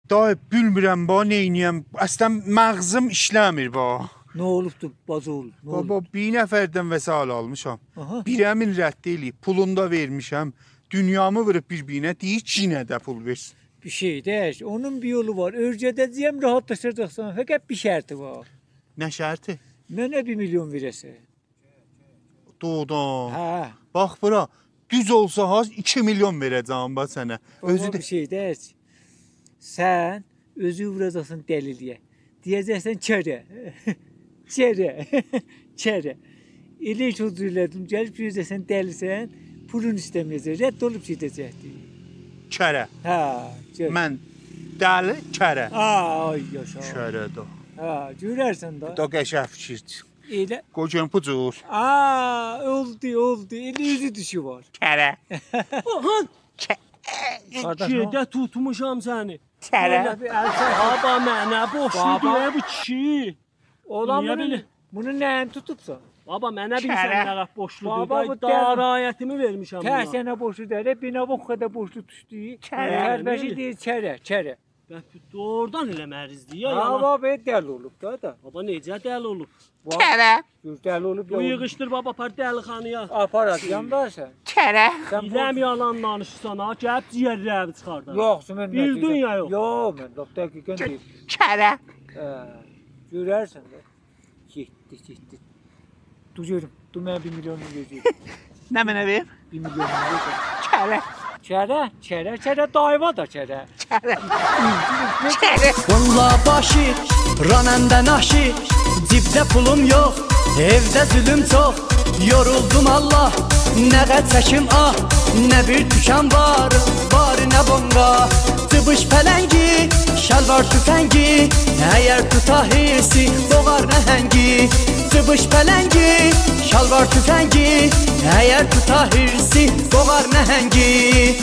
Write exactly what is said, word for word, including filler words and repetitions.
دای، بیلمیرم با، نئینییم. اصلاً مغزیم ایشله‌میر با. نه اولوبدو، باجی اوغلو؟ نه اولوب؟ بابا، بیر نفردن وسایل آلمیشام. آها. بیره‌مین رد ائله‌ییب، پولونو دا وئرمیشم. دونیامی ووروب بیر-بیرینه، دئییر کی، یئنه ده پول وئرسین. بیر شئی دئییل. اونون بیر یولو وار. اؤرگده‌جه‌یم، راحاتلاشاجاقسان. فقط بیر شرطی وار. نه شرطی؟ منه بیر میلیون وئره‌سن. دوغرودان. هه. باخ بورا، دوز اولسا ها، ایکی میلیون وئره‌جم باخ سنه. بابا، اؤزو ده بیر شئی دئییل. سن اؤزو ووراجاقسان دلی‌لییه. دئیه‌جکسن: «کره. کره. کره.» ائله کی او جور ائله‌دیم، گلیب گؤره‌جکسن دلی‌سن، پولون ایسته‌مه‌یه‌جک، رد اولوب گئده‌جکدیر. کره. هه، گؤر. من دلی کره. آ، آی یاشا. کره ده. هه، گؤررسن ده. دا قشنگ فیکیردیر. ائله. قوی گؤروم بو جور. آ، اولدو، اولدو. ائله اؤزو دوشوب وار. کره. اوهان! کره. قارداش، نه اولدو؟ گئده توتموشام سنی. کره. والله بیر ال چک. بابا، منه بورجلودور بابا. ائ بو کیشی. اولان نییه بونون، بئله؟ بونون نه‌یینی توتوبسان؟ بابا، منه بیلیرسن کره. نه قدر بورجلودور؟ بابا، دا بو دل-، دارایی‌می وئرمیشم بونا. ترسینه بورجلو دئییل، بیر نوع او قدر بورجلو دوشدو. کره. تربشی دئییر، کره، کره. به، دوغرودان ائله مریضدیر یا، ها، یالان؟ بابا، بئله دلی اولوب دا، دا. بابا، نئجه دلی اولوب؟ واه. کره. گؤر، دلی اولوب، بونو یا ییغیشدیر، بابا، آپار دلی‌خانایا. آپارام، یاندا سن. کره. سن بو بیلم یالان دانیشیرسان ها، گلیب جیگرلریوی چیخاردار. یوخ، سن من بیلدین یا یوخ؟ یوخ، من لاپ دقیقاً دئییرم. کره. هه، گؤررسن ده. گئتدی، گئتدی. دور گؤروم، دور منه بیر میلیون وئره‌جک. نمنه وئریم؟ بیر میلیون وئره‌جک. کره. کره، کره، کره، دایوا دا کره. کره. کره. والله باشی راننده‌ناشی، جیبده پولوم یوخ، ائوده ظولوم چوخ. یورولدوم الله، نه قدر چکیم آه، نه بیر توکان وار، وار نه بنگاه. جیبیش پلنگی، شلوار توفنگی، اگر توتا هیرسی، بوغار نهنگی. جیبیش پلنگی، شلوار توفنگی، اگر توتا هیرسی، بوغار نهنگی.